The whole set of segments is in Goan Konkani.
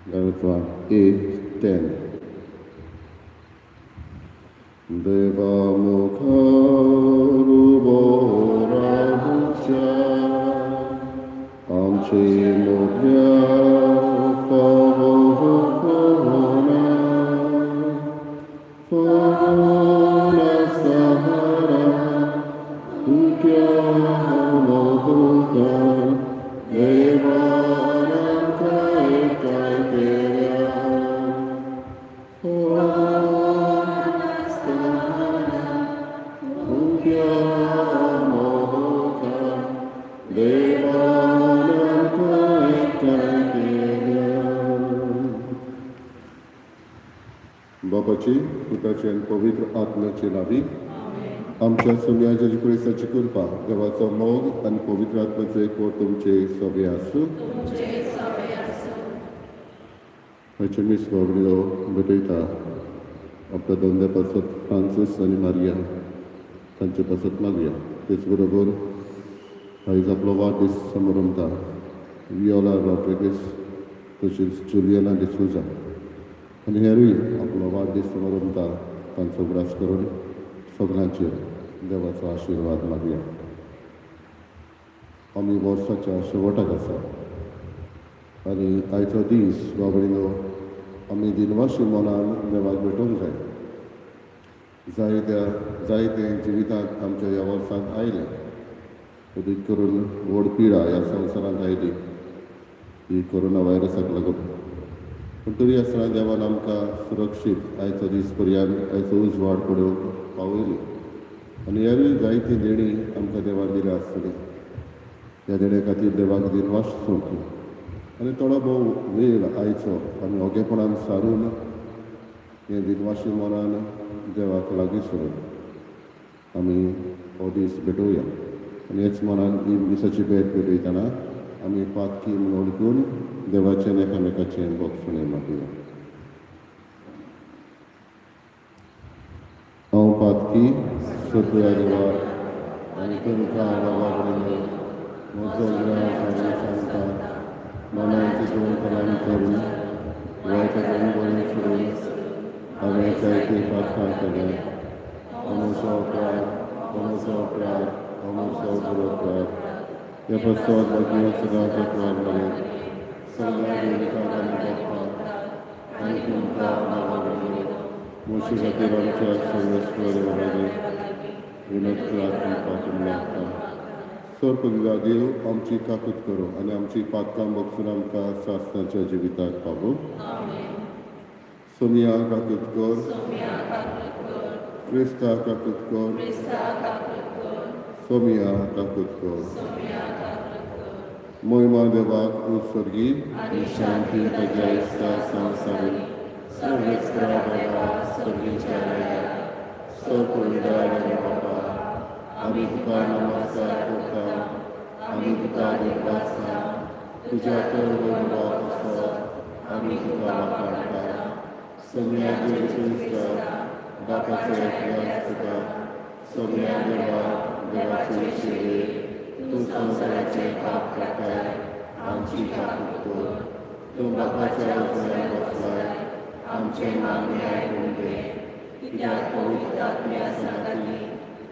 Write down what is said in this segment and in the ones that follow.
A 10. देवा मुखार उबो रावच्या आमचे मोठ्या फावो करुणा फावो सहारा तुज्या मोहुका देवान आमकां एकठांय केल्या फावो सहारा तुज्या मोहुका देवान आमकां एकठांय केल्या. बापाची, पुताची आनी पवित्र आत्म्याची नांवी. आमच्या सोम्या जेजू क्रिस्ताची कृपा, देवाचो मोग आनी पवित्र आत्म्याचो एकवट तुमचे सगळे आसूं. तुमचे सवे आसूं. हाचे मीस बाबडयो भेटयता आपल्या धंद्या पासत फ्रांसीस आनी मारिया तांचे पासत मागया. तेच बरोबर आयज आपलो वाडदीस समारंभता वियोला रॉड्रिगीस, तशीच जुलियना डिसुजा आनी हेरूय आपलो वाडदीस समारंभता तांचो उगडास करून सगळ्यांचेर देवाचो आशिर्वाद मागया. आमी वर्साच्या शेवटाक आसा आनी आयचो दीस, बाबडीनो, आमी दिनवाशी मनान देवाक भेटोवंक जाय. जायत्या जायते जिवितांत आमच्या ह्या वर्सांत आयलें, अदीक करून व्हड पिडा ह्या संवसारांत आयली ही कोरोना व्हायरसाक लागून. पूण तरी आसतना देवान आमकां सुरक्षीत आयचो दीस पर्यंत, आयचो उजवाड पळोवंक पावयली आनी ह्यारूय जायती देणी आमकां देवान दिल्या आसतली. ह्या देण्या खातीर देवाक दिनवास चोवची आनी थोडो भोव वेळ आयचो आमी ओगेपणान सारून हे दिनवाशी मनान देवाक लागीं सरून आमी हो दीस भेटोवया. आनी हेच मनान ही मिसाची भेट भेटयतना आमी पातकी म्हूण वळखून देवाचें आनी एकामेकाचें भोगसणें मागया. हांव पातकी सगळ्या देवा आनी तुमकां बाबा भयणीनो म्हजो गुन्यांव सांगता. मनान चिंतून, कलाम करून, वायट करून, बरें सोडून हांवें जायतीं पातकां केल्यात. हो म्हजो अपराध, हो म्हजो अपराध, हो म्हजो व्हड अपराध. ह्या पासत भगिनी सदांच एकवार मरेत सगळ्या देविकांक आनी बाप्पाक आनी तुमकां बाबा भयणीनो म्हजे खातीर आमच्या सर्वेस्पर देवा लागीं विनोद करात म्हणपाक लागता. सर्व देव आमची काकूत करूं आनी आमची पातकां भोगसून आमकां सासणाच्या जिविताक पावूं. सोमिया काकूत कर. सोम्या काकूत कर. क्रिस्ता काकूत कर. क्रिस्ता काकूत कर. सोमिया काकूत कर. सोम्या काकूत कर. मोहिमा देवाक उत्सर्गी. आनी शांती ताच्या इश्टा संवसारी सर्वेस्परा देवा, सर्गीच्या राया, सर्व देवा बापा, आमी तुका नमस्कार करता, आमी तुका दिनवासता. तुज्या तर पासत आमी तुका वाखाणता. सोम्या जेजू क्रिस्ता, बापाच्या एकल्याच पुता, सोम्या देवा, देवाचे सेवे, तूं संवसाराचे पाप काडटाय, आमची काकूत कर. तूं बापाच्या उजव्यान बसलाय, आमचें मागणें आयकून घे. कित्याक पवित्र आत्म्या सांगाती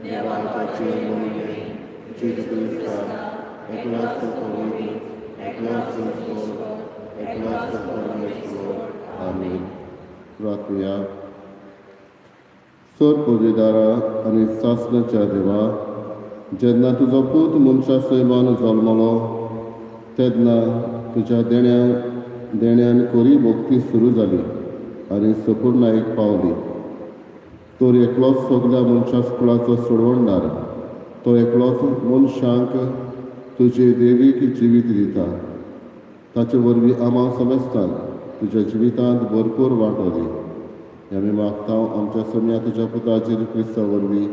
देवा ताचे मोहिमे जेजू क्रिस्ता, एकलोच पवित्र, एकलोच ईश्वर, एकलोच परमेश्वर. आमीन. प्रार्थुया. सर पदवीदारा आनी सासणाच्या देवा, जेन्ना तुजो पूत मनशा सैमान जल्मलो तेन्ना तुज्या देण्यान खरी भक्ती सुरू जाली आनी सपूर्णायेक पावली. तर एकलोच सगल्या मनशा कुळाचो सोडवणदार, तो एकलोच मनशांक तुजे देवीक जिवीत दिता. ताचे वरवीं आमा समेस्तान तुज्या जिवितांत भरपूर वांटो दी. हें आमी मागता आमच्या सोम्या तुज्या पुता जेजू क्रिस्ता वरवीं.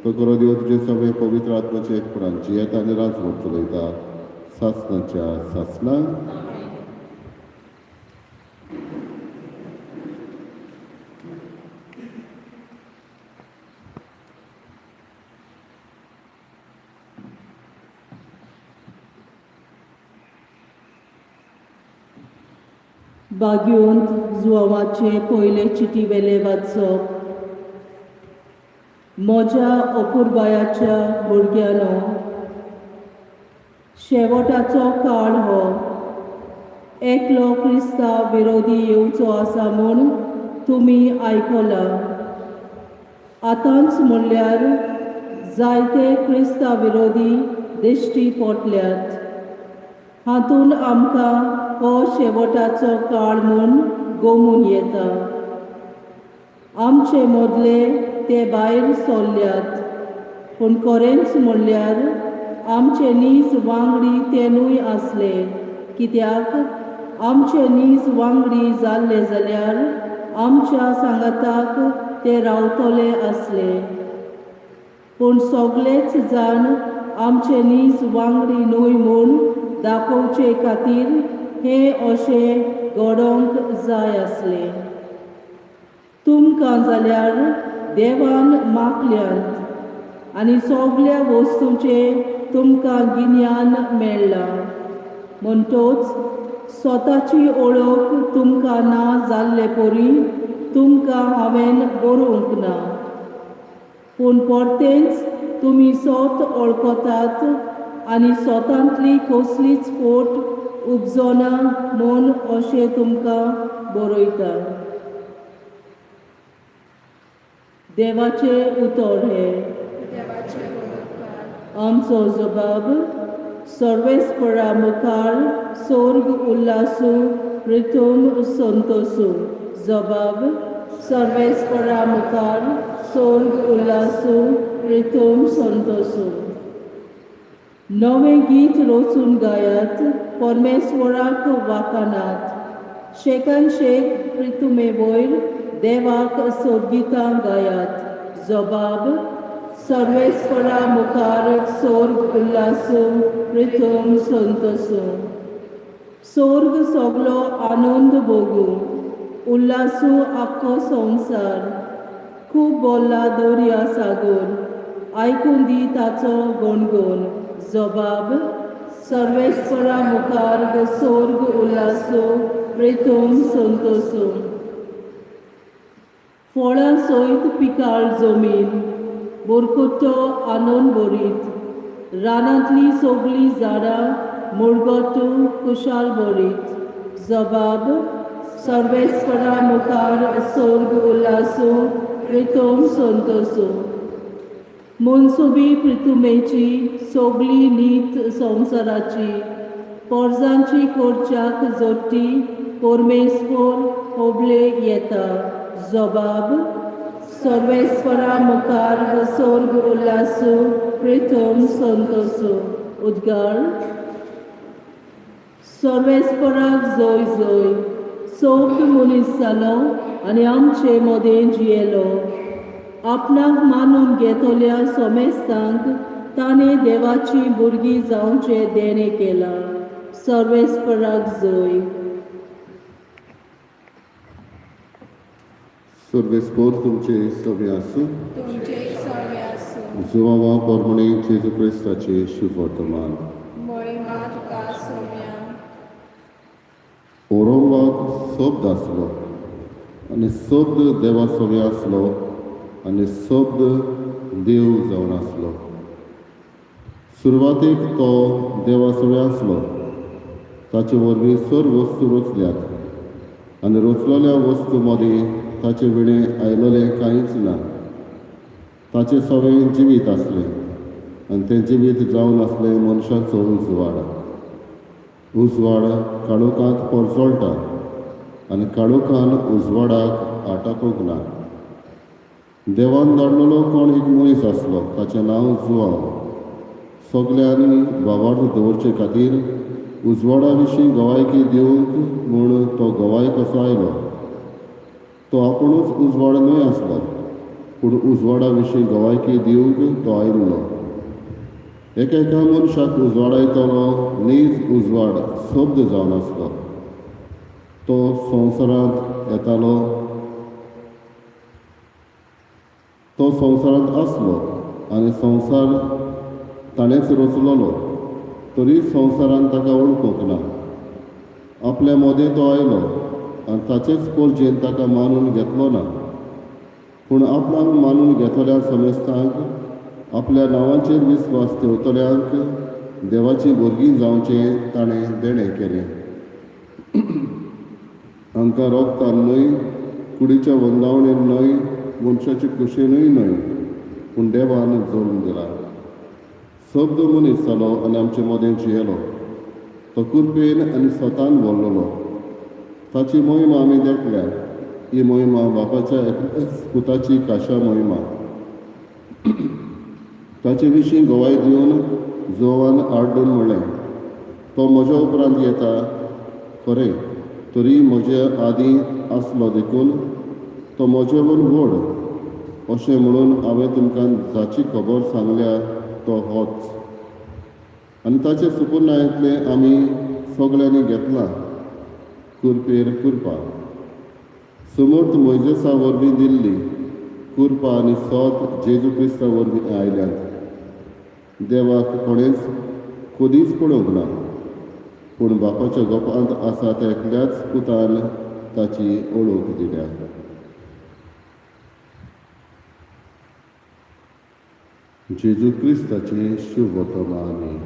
तो खरो देव तुजे सगळे पवित्र आत्म्याचे एकपणान जियेता आनी राजवट चलयता सासणाच्या सासणां. बागयोंत जुवाचे पयले चिटी वेले वाचप. म्हज्या अपुरबायाच्या भुरग्यांनो, शेवटाचो काळ हो. एकलो क्रिस्तांव विरोधी येवचो आसा म्हूण तुमी आयकलां. आतांच म्हणल्यार जायते क्रिस्तांव विरोधी दिश्टी पडल्यात. हातूंत आमकां हो शेवटाचो काळ म्हूण गोमून येता. आमचे मदले ते भायर सरल्यात, पूण खरेंच म्हणल्यार आमचे नीज वांगडी ते न्हय आसले, कित्याक आमचे नीज वांगडी जाल्ले जाल्यार आमच्या सांगाताक ते रावतले आसले. पूण सगलेच जाण आमचे नीज वांगडी न्हय म्हूण दाखोवचे खातीर हें अशें घडोवंक जाय आसलें. तुमकां जाल्यार देवान मागल्यांत आनी सगल्या वस्तूंचें तुमकां गिन्यान मेळ्ळां. म्हणटोच स्वताची वळख तुमकां ना जाल्ले परी तुमकां हांवें बरोवंक ना, पूण परतेंच तुमी सोत वळखतात आनी सोतांतली कसलीच फट उपजना म्हूण अशें तुमकां बरयता. देवाचें उतर हें. देवाचे उपकार. आमचो जबाब सर्वेस्परा मुखार सोर्ग उल्लासू, प्रितम संतोसू. जबाब सर्वेस्परा मुखार सोर्ग उल्लासू, प्रितम संतोसू. नवें गीत रचून गायात, परमेश्वराक वाखानात. शेकान शेक प्रितुमे वयर देवाक सोदगितां गायात. जबाब सर्वेस्परा मुखार सोर्ग उल्लासू, प्रितम संतोसू. सोर्ग सगलो आनंद भोगू, उल्लासू आख्खो संवसार. खूब बोल्ला दर्या सागोर, आयकून दी ताचो गणगण. जबाब सर्वेस्परा मुखार सोर्ग उल्लासू, प्रितम संतोसू. फळां सयत पिकाळ जमीन, बोरकुटो आनंद भरीत. रानांतलीं सगलीं झाडां मुरगटू खुशाल भरीत. जबाब सर्वेस्परा मुखार सोर्ग उल्लासू, प्रितम संतोसू. मनसुबी प्रितुमेची सगली नीत संवसाराची पोरजांची कोरच्याक जोडटी परमेश्वर होबले येता. जबाब सर्वेस्परा मुखार सोर्ग उल्लासू, प्रितम संतोसू. उद्गार. सर्वेस्पराक जय जय. सोब मनीस जालो आनी आमचे मदें जियेलो. आपणाक मानून घेतल्या सोमेस्तांक ताणें देवाची भुरगीं जावचें देणें केलां. सर्वेस्पराक जय. सर्वेस्पोर तुमचे सगळे आसूं. तुमचे सगळे आसूं. जुवावा पोरमणे जेजू क्रिस्ताचे शुभवर्तमान. महिमा तुका सोम्या. ओरोंबाक शब्द आसलो आनी शब्द देवा सगळे आसलो आनी शब्द देव जावन आसलो. सुरवातेक तो देवा सगळे आसलो. ताचे वरवीं सर्व वस्तू रचल्यात आनी रचलेल्या वस्तू मदीं ताचे विणें आयलेलें कांयच ना. ताचें सगळें जिवीत आसलें आनी तें जिवीत जावन आसलें मनशाचो उजवाड. उजवाड काळोखांत परजळटा आनी काळोखान उजवाडाक आटापूंक ना. देवान धाडलेलो कोण एक मनीस आसलो, ताचें नांव जुवांव. सगल्यांनी भावार्थ दवरचे खातीर उजवाडा विशीं गवायकी दिवंक म्हूण तो गवाय कसो आयलो. तो आपुणूच उजवाड न्हय आसलो, पूण उजवाडा विशीं गवायकी दिवंक तो आयिल्लो. एका मनशाक उजवाडायतलो नीज उजवाड शब्द जावन आसलो. तो संवसारांत येतालो, तो संवसारांत आसलो आनी संवसार ताणेंच रचलोलो, तरी संवसारान ताका वळखूंक ना. आपल्या मदें तो आयलो आनी ताचेच पोरजेन ताका मानून घेतलो ना. पूण आपणाक मानून घेतल्या समेस्तांक आपल्या नांवाचेर विस्वास ठेवतल्यांक देवाची भुरगीं जावचें ताणें देणें केलें. आमकां रोगतान न्हय, कुडीच्या वंदावणेन न्हय, मनशाचे कुशेनूय न्हय, पूण देवान जल्म दिला. शब्द मनीस जालो आनी आमचे मदें जियेलो. तो कृपेन आनी स्वतान भरलेलो. ताची मोहिमा आमी देखल्या. ही मोहिमा बापाच्या एकल्याच पुताची खाशा मोहिमा. ताचे विशीं गवाय दिवन जोवान आड्डून म्हणलें, तो म्हज्या उपरांत येता खरें, तरी म्हजे आदीं आसलो देखून तो म्हजेवून व्हड. अशें म्हणून हांवें तुमकां जाची खबर सांगल्या तो होच. आनी ताचे सुपुर्नायतलें आमी सगळ्यांनी घेतलां, कुरपेर कुरपा. समर्थ मोयजेसा वरवीं दिल्ली कुरपा आनी सोद जेजू क्रिस्ता वरवीं आयल्यात. देवाक कोणेंच कदींच पळोवंक ना, पूण बापाच्या गोपांत आसा त्या एकल्याच पुतान ताची ओळख दिल्या. जेजू क्रिस्ताचें शुभवर्तमान.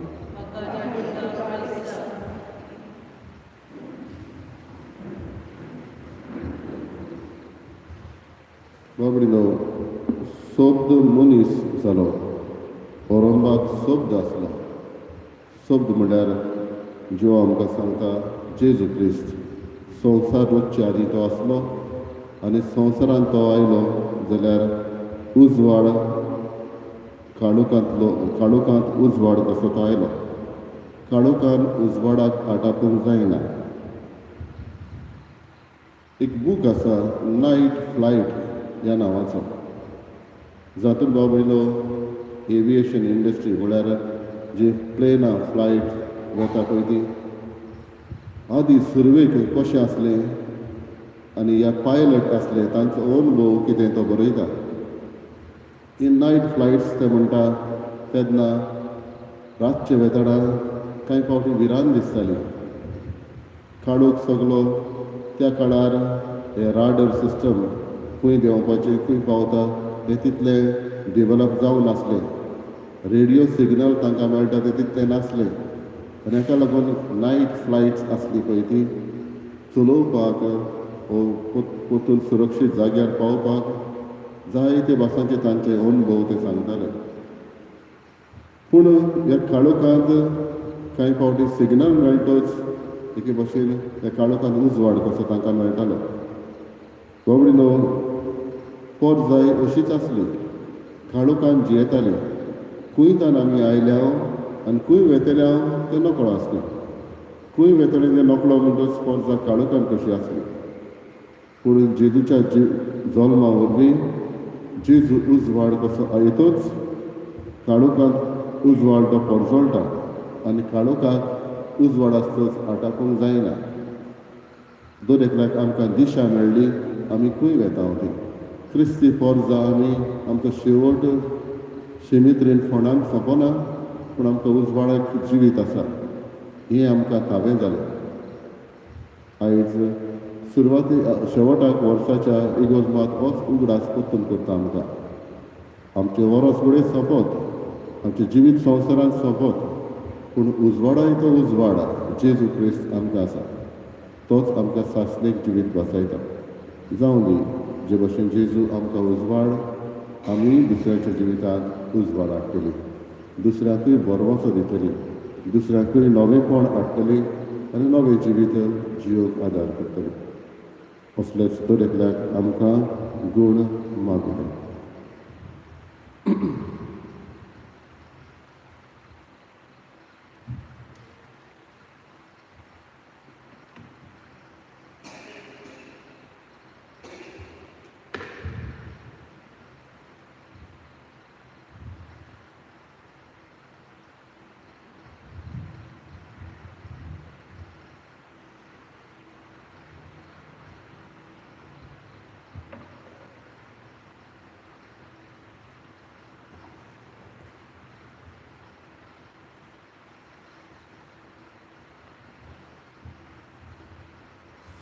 बाबडीनो, शब्द मनीस जालो. ओरंबाक शब्द आसलो. शब्द म्हणल्यार जो आमकां सांगता जेजू क्रिस्त. संवसार रचचे आदीं तो आसलो आनी संवसारांत तो आयलो जाल्यार उजवाड काळोखांतलो, काळोखांत उजवाड कसो तो आयलो. काळोखान उजवाडाक आटापूंक जायना. एक बूक आसा नायट फ्लायट ह्या नांवाचो, जातूंत बाबयलो एविएशन इंडस्ट्री म्हळ्यार जी प्लेनां फ्लायट वता पळय ती आदी सुरवेक कशें आसलें आनी ह्या पायलट आसले तांचो अनुभव कितें तो बरयता. ही नायट फ्लायट्स ते म्हणटा तेन्ना रातचे वेताडा कांय फावटी भिरांत दिसताली. काळोख सगलो. त्या काळार हे राडर सिस्टम खंय देंवपाचें खंय पावता हें तितलें डेवलप जावं नासलें. रेडियो सिग्नल तांकां मेळटा तें तितलें नासलें आनी हाका लागून नायट फ्लायट्स आसली पळय ती चलोवपाक वो परतून सुरक्षीत जाग्यार पावपाक जायते भासांचे तांचे अनुभव ते सांगताले. पूण ह्या काळोखांत कांय फावटी सिग्नल मेळटच एके भाशेन त्या काळोखांत उजवाड कसो तांकां मेळटालो. बाबडीनो, पोर जाय अशीच आसली. काळोखान जियेताली. खंय तान आमी आयल्या आनी खंय वेतल्या तें नकळो आसलें. खंय वेतले तें नकळो म्हणटच पोरजा काळोखान कशी आसली. पूण जेजूच्या जल्मा वरवीं जेजू उजवाड कसो आयतच काळोखांत उजवाड तो परजळटा आनी काळोखाक उजवाड आसतच आटापूंक जायना. दर एकल्याक आमकां दिशा मेळ्ळी, आमी खंय वेता ती क्रिस्ती पोरजा. आमी आमचो शेवट शिमित्रेन फोंडान सोंपना, पूण आमकां उजवाडाक जिवीत आसा हें आमकां थावें जालें. आयज सुरवाती शेवटाक वर्साच्या इगोर्ज मात होच उगडास परतून करता आमकां. आमचें वरस फुडें सोंपत, आमचें जिवीत संवसारांत सोंपत, पूण उजवाडाय तो उजवाड जेजू क्रिस्त आमकां आसा. तोच आमकां सासणीक जिवीत वाचयता. जावं दी जे भशेन जेजू आमकां उजवाड, आमी दुसऱ्याच्या जिवितांत उजवाड हाडटली, दुसऱ्याकूय बरवसो दितली, दुसऱ्याकूय नवेंपण हाडटली आनी नवें जिवीत जियोक आदार करतली. असलेच दर एकल्याक आमकां गूण मागुया.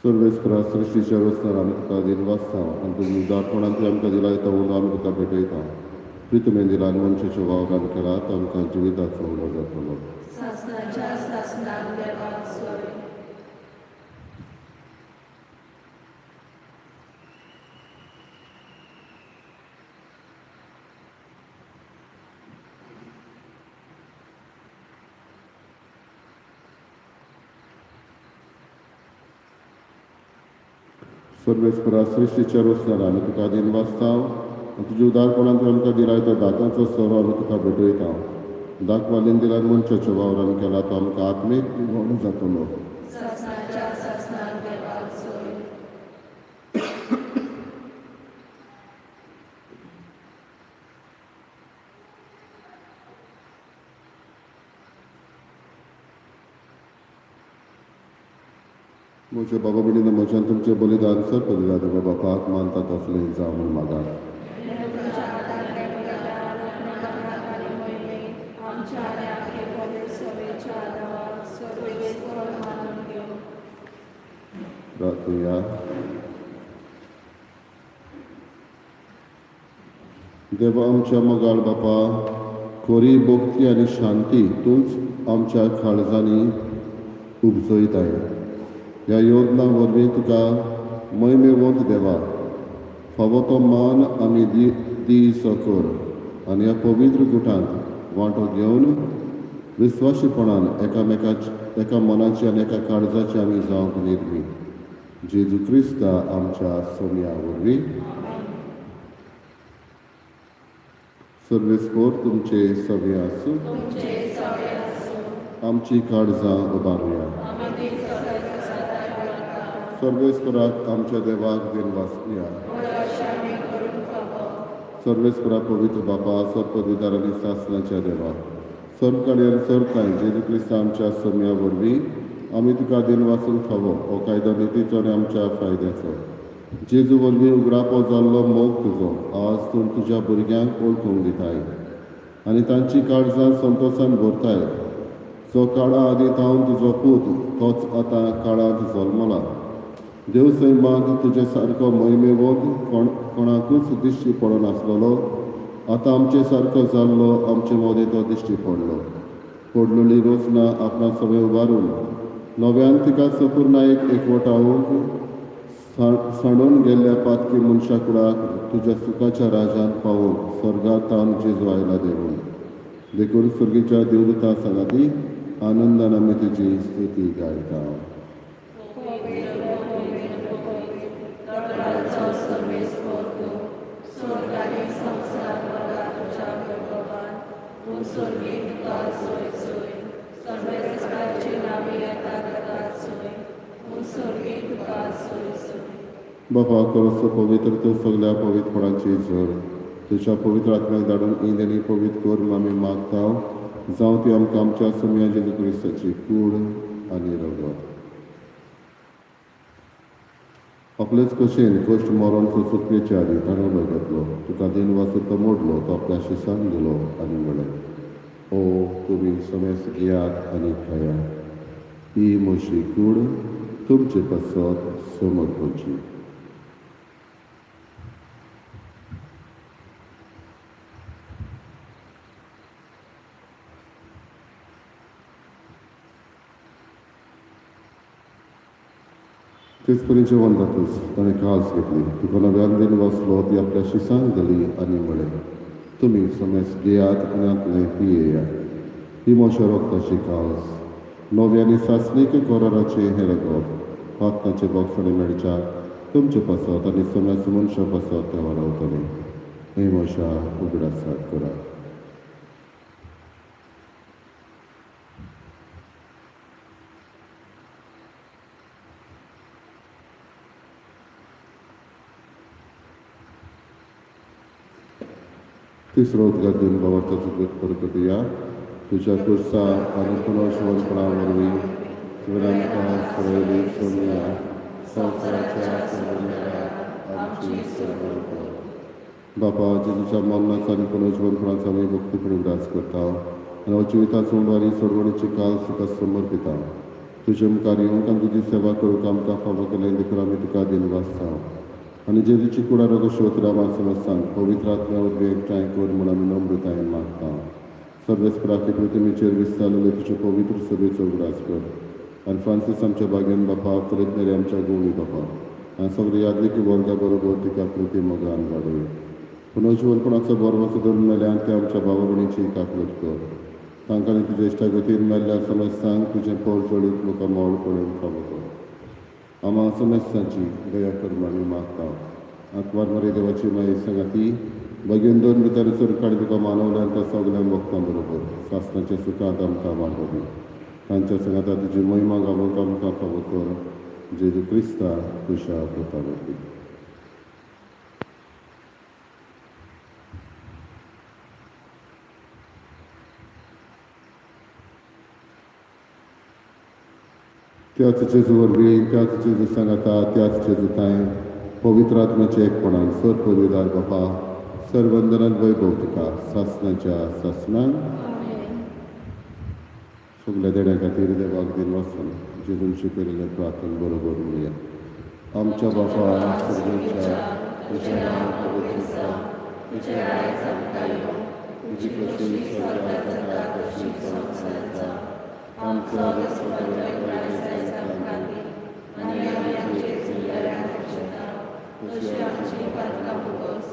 सर्वेस्परा सृश्टीच्या रचणार आमी तुका दिनवासता आनी तुज्या उदारपणान तुवें आमकां दिला तो उलो आमी तुका भेटयता. प्रितमेन दिला आनी मनशाच्या वावरान केला तो आमकां जिविताचो उलो जातलो. सासणाच्या सासणाक देवाक सोय. सर्वेस्परा सृश्टीच्या रचणार आमी तुका दिनवासता आनी तुज्या उदारपणान तुवें आमकां दिला तो दातांचो सोरो आमी तुका भेटयता. दाखवालीन दिला आनी मनशाच्या वावरान केला तो आमकां आत्मीक जिवोण जातलो. सासणाच्या सासणाक देवाक सोय. म्हज्या बाबा भयणीनो, म्हज्यान तुमचें बलिदान सर बलिदान बापाक मानता तसलें जावं म्हूण मागात. तुमच्या हातांतलें बलिदान आपल्या मनाक आनी मोहिमेक आमच्या आनी आख्खे पवित्र सभेच्या नांवाक सर्वेस्पर मानून घेवं. प्रार्थया. देवा आमच्या मोगाळ बापा, खरी भक्ती आनी शांती तूंच आमच्या काळजांनी उपजयताय. ह्या योजना वरवीं तुका महिमेवंत देवा फावो तो मान आमी दिसो कर आनी ह्या पवित्र गुटांत वांटो घेवन विस्वाशीपणान एकामेकाच एका मनाची आनी एका काळजाची आमी जावंक निर्मी. जेजू क्रिस्ता आमच्या सोमया वरवीं. सर्वेस्पोर तुमचे सगळे आसूं. तुमचे सगळे आसूं. आमची काळजां उबारुया. आमी ती सगळे सदां करता. सर्वेस्पराक आमच्या देवाक दिनवासया. अशें आमी करूंक फावो. सर्वेस्परा पवित्र बापा, सर्व पदवीदार आनी सासणाच्या देवा, सर्व काळी आनी सर्व कांय जेजू क्रिस्ता आमच्या सोम्या वरवीं आमी तुका दिनवासूंक फावो. हो कायदो नितीचो आनी आमच्या फायद्याचो. जेजू वरवीं उगडापो जाल्लो मोग तुजो आज तूं तुज्या भुरग्यांक वळखूंक दिताय आनी तांची काळजां संतोशान भरताय. जो काळा आदीं थावन तुजो पूत तोच आतां काळांत जल्मला. देव सैमांत तुजे सारको मोहिमेवंत कोण कोणाकूच दिश्टी पडनासलेलो, आतां आमचे सारको जाल्लो आमचे मदें तो दिश्टी पडलो. पडलेली रचना आपणा सगळें उबारून नव्यान तिका सपूर्णायेक एकवटावंक सांडून गेल्ल्या पातकी मनशा कुडाक तुज्या सुखाच्या राजांत पावोवंक स्वर्गांत तावन जेजू आयला देवून. देखून सुर्गीच्या देवदूता सांगाती आनंदान आमी तुजी स्तुती गायता. पवित्र पवित्र पवित्र देवाचो सर्वेस्पर तूं, स्वर्ग आनी संवसार भरला तुज्या वैभवान. तूं स्वर्गीत तुका सोय सोय. सर्वेस्पराचे नांवी येता ताका सोय. तूं स्वर्गीत तुका सोय सोय. बापा करसो पवित्र तूं सगल्या पवित्रपणाची झर. तुज्या पवित्र आत्म्याक धाडून ही देणी पवित्र कर म्हूण आमी मागता. जावं ती आमकां आमच्या सोम्या जेजू क्रिस्ताची कूड आनी रगत. आपलेच कशेन कश्ट मरण सोंसुकपेचे आदीं ताणें उलो घेतलो, तुका दिनवास तो मोडलो, तो आपल्या शिसांक दिलो आनी म्हणलें, ओ तुमी समेस्त घेयात आनी खायात. ही म्हजी कूड तुमचे पासत समर्पची. तेच परी जेवण जातच ताणें कास घेतली, तुका नव्यान दिन वसलो, ती आपल्या शिसांक दिली आनी म्हणलें, तुमी समेस्त घेयात आनी आपलें पियेयात. ही म्हज्या रक्ताची कास, नव्या आनी सासणीक कराराचें हें रगत पातकांचे बोगसणे मेळच्या तुमचे पासत आनी समेस्त मनशां पासत तें वारावतलें. हें म्हज्या उगडासाक करात. तिसरो उद्गार दिवन बाबाचो सुगत परकटुया. तुज्या कुर्सा आनी पुनर्जिवनपणा वरवीं तुवें आमकां सोडयली सोमया, संवसाराच्या सोडून आमची सोडवण कर. बापा, जेजूच्या मरणाचो आनी पुनर्जिवनपणाचो आमी भक्तीपणी उगडास करता आनी हो जिविताचो उंडो आनी सोडवणीची काल तुका समर्पिता. तुजे मुखार येवंक आनी तुजी सेवा करूंक आमकां फावो केलें देखून आमी तुका दिनवासता आनी जेजूची कुडारो कश्यो उतरां समजसान पवित्र आत्म्या वरवीं एकठांय कर म्हूण आमी नम्रतायेन मागता. सर्वेस्पराचे पृथ्वीचेर विस्तारलेले तुजे पवित्र सभेचो उगडास कर आनी फ्रांसीस आमच्या भाग्यान बापा, फुलत मेरे आमच्या गुणी बापा आनी सगळे यादलिकी वर्गा बरोबर तिका कृती मोगान वाडय. पुनर्जिवनपणाचो बरो धरून मेल्यान ते आमच्या बाबा भयणीची काकलूट कर. तांकां तुज्या इश्टागतीन मेल्ल्या समस्यांक तुजें पोर जोडीत मुखार मोळ पळोवन फावो कर. आमा समस्यांची दया कर म्हूण आमी मागता. आंकवार मरे देवाची माई सांगाती बगेन दोन भितर सरकाडी तुका मानवल्यान त्या सगळ्या भक्तां बरोबर सासणाच्या सुखांत आमकां वांटो दी. तांच्या सांगाता तुजी महिमा गावोंक आमकां फावो कर जेजू क्रिस्ता तुज्या पुता वरवीं. त्याच जेजू वरवीं, त्याच जेजू सांगाता, त्याच जेजू तांय पवित्र आत्म्याच्या एकपणान सर पदवीदार बापा सर्वंदनान वैभव तुका सासणाच्या सासणान. सगल्या देण्या खातीर देवाक दिनवासन जेजून शिकयलेलें प्रार्थन बरोबर म्हणया. आमच्या बापा स्वर्गाच्या, तुजें नांव पवित्र जावं, तुजें राज्य आमकां येवं, तुजी कशी स्वर्गात जाता तशी संवसारांत जावं. आमचो दिसपट्टो आयज आमकां दी आनी आमी आमचे चुकलेल्यांक भोगशिता तशी आमची पातकां भोगोस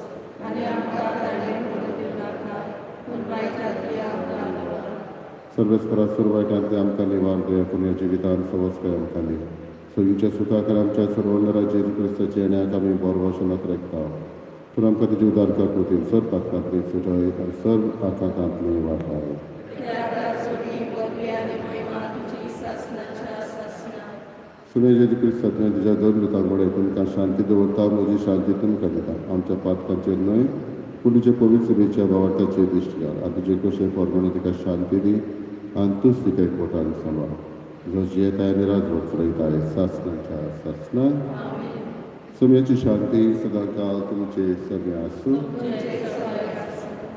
आनी आमकां ताणें पडूं दिवनाका, पूण वायटांतली आमकां निवार. सर्वेस्परा सुरवायटांतले आमकां निवार दया करून ह्या जिवितान सवस्काय आमकां दी. सगळींच्या सुखाक आमच्या सर्वंदरा जेजू क्रिस्ताच्या येण्याक आमी बोरवाशनात रेखता. पूण आमकां तुजी उदारता कृतीन सर पातकांतली सुटय आनी सर्व आकांतांतली वाटाय. कित्याक सुटी पदवी आनी महिमा तुजी सासणाच्या सासणा. सुने जेजू क्रिस्ता, तुवें तुज्या दोन दुतां कडेन तुमकां शांती दवरता, म्हजी शांती तुमकां दिता. आमच्या पातकांचेर न्हय पूण तुजे पवित्र सभेच्या भावार्थाचेर दिश्टी घाल आनी तुजे कशे प्रमाणे तिका शांती दी आनी तूंच तिका एकवटान सांबाळ, जो जियेताय आनी राजवट चलयताय सासणाच्या सासणा. सम्याची शांती सदांकाळ तुमचे सगळे आसूं.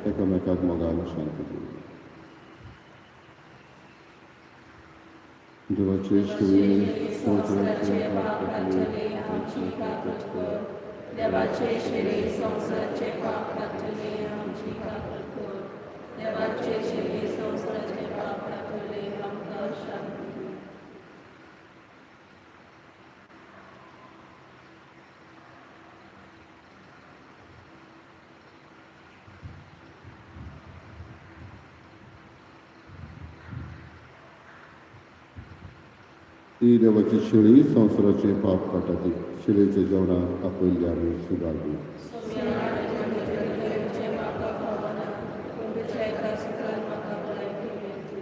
एकामेकाक मोगान शांती दिवं. देवाचे श्री संवसाराचे पाप काडटले आमची काकूट कर. देवाचे शिरी संवसाराचे पाप काडटले आमची काकूट कर. देवाचे शिरी संवसाराचे पाप काडटले आमकां शांती दी. ही देवाची शेळी संवसाराचे पाप काडटा ती शेळीच्या जेवणाक आपयल्ली आमी सुदारली. म्हाका फावना, पूण तुज्या एका सुखान म्हाका भलायकी मेळटली.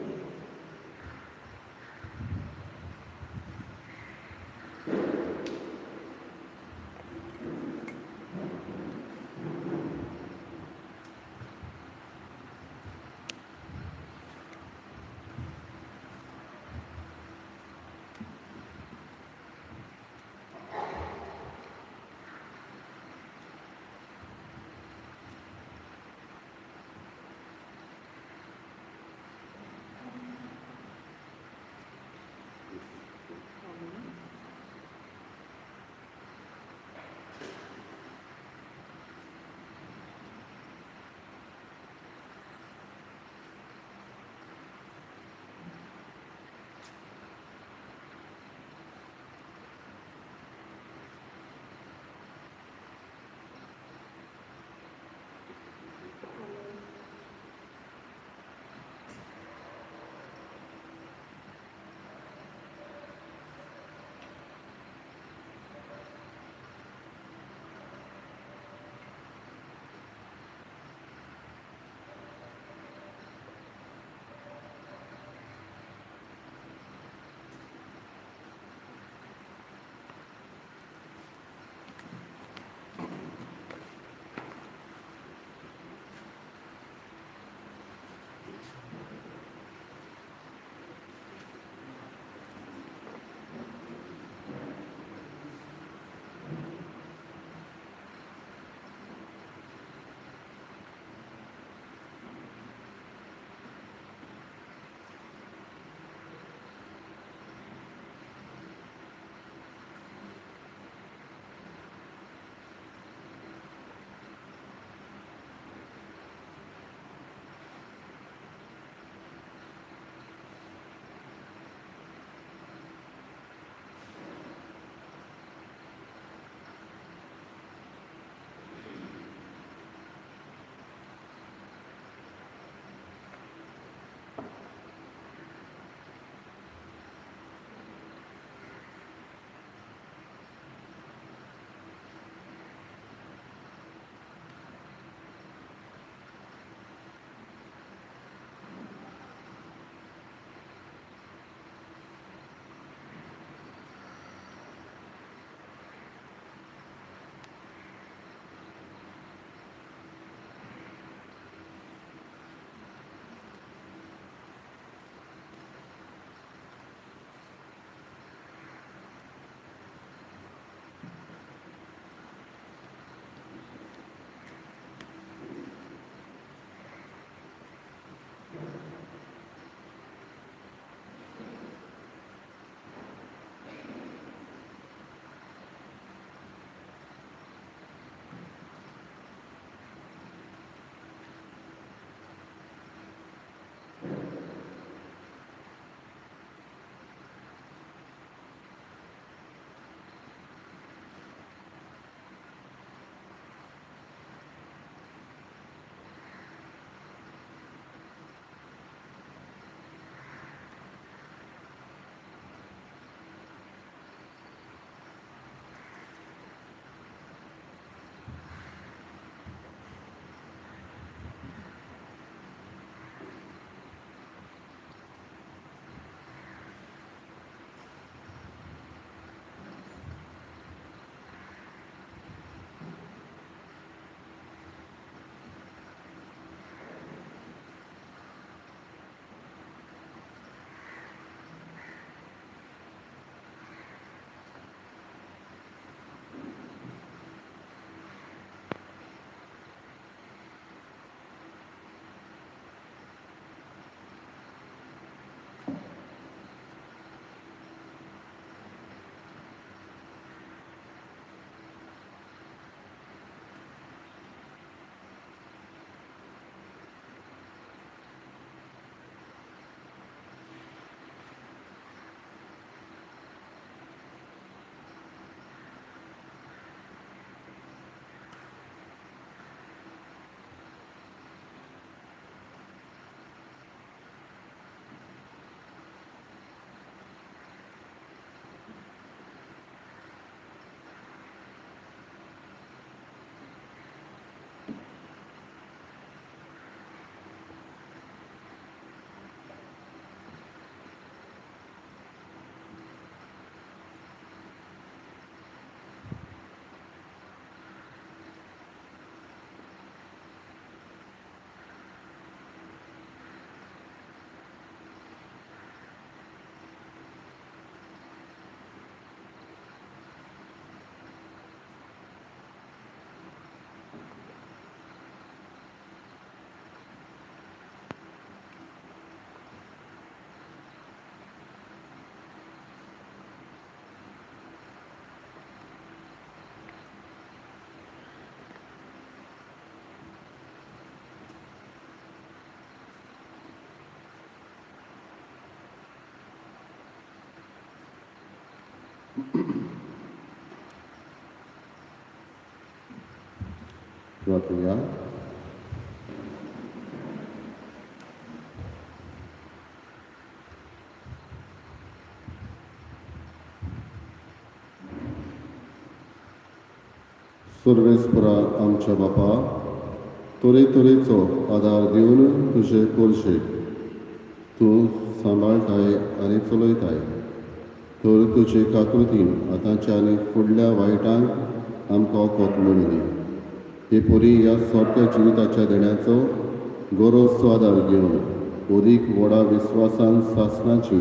प्रार्थुया. सर्वेस्परा आमच्या बापा, तरेतरेचो आदार दिवन तुजे पोरशेक तूं सांबाळटाय आनी चलयताय, तर तुजे काकृतीन आतांच्या आनी फुडल्या वायटांक आमकां वखद मेळुनी. हे परी ह्या सोंप्या जिविताच्या देण्याचो गरजचो आदार घेवन अदीक व्हडा विस्वासान सासणाची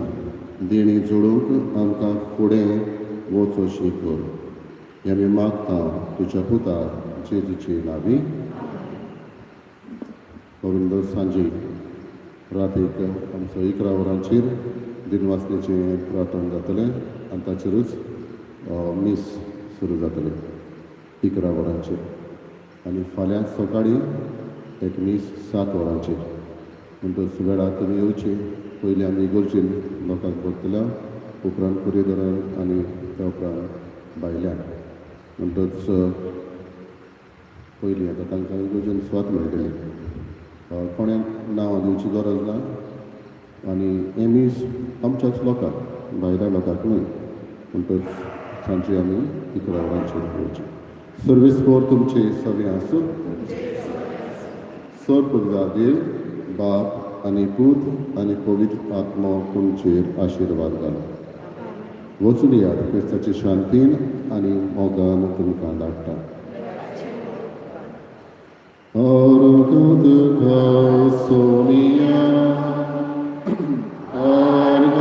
देणी जोडूंक आमकां फुडें वचोशी कर. हें आमी मागता तुज्या पुता जेजूची नावी. गोविंद सांजे रातीक आमचो 11 वरांचेर दिनवासनेचें प्रार्थना जातलें आनी ताचेरूच मीस सुरू जातलें 11 वरांचेर. आनी फाल्यां सकाळीं एक मीस 7 वरांचेर. म्हणटच वेळार तुमी येवची. पयलीं आमी इगर्जेन लोकांक भरतल्या, उपरांत कुरिदरान आनी त्या उपरांत भायल्यान. म्हणटच पयलीं आतां तांकां इगर्जेन सुवात मेळटली. कोणाक नांवां दिवची गरज ना. आनी हें मीस आमच्याच लोकांक, भायल्या लोकांक न्हय. म्हणटच सांजे आमी 11 वरांचेर येवची. सर्वेस्पोर तुमचे सगळें आसूं. सर पुर्गादेव बाप आनी पूत आनी पवित्र आत्मो तुमचेर आशिर्वाद घालो. वचून याद क्रिस्ताचे शांतीन आनी मोगान तुमकां धाडटा. अर्घ सोनिया, अर्घ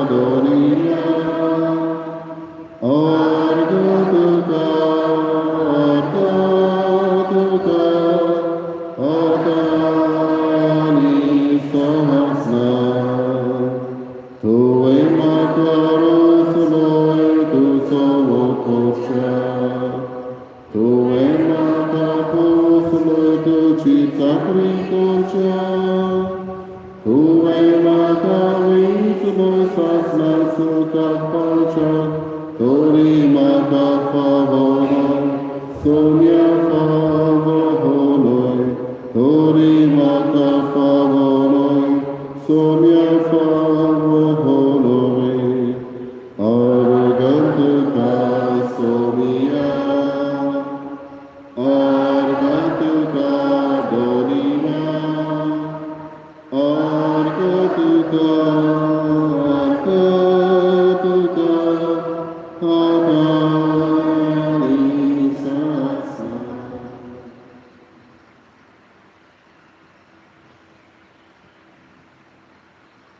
दोनिया, अर्घ तुका, अर्घ तुका, आतां सहस्र. तुवें म्हाका रोसलोय तुजो वखोच्या, तुवें म्हाका पोसलोय तुजी चाकरी करच्या, तुवें म्हाका वेंचलोय सासणा सुखाक पावच्या, तरी म्हाका फावो सोन्या फावो होलोय, तरी म्हाका फावो सोन्या फावो होलोय. अर्घ तुका सोनिया, अर्घ तुका दोनिया, अर्घ तुका, अर्घ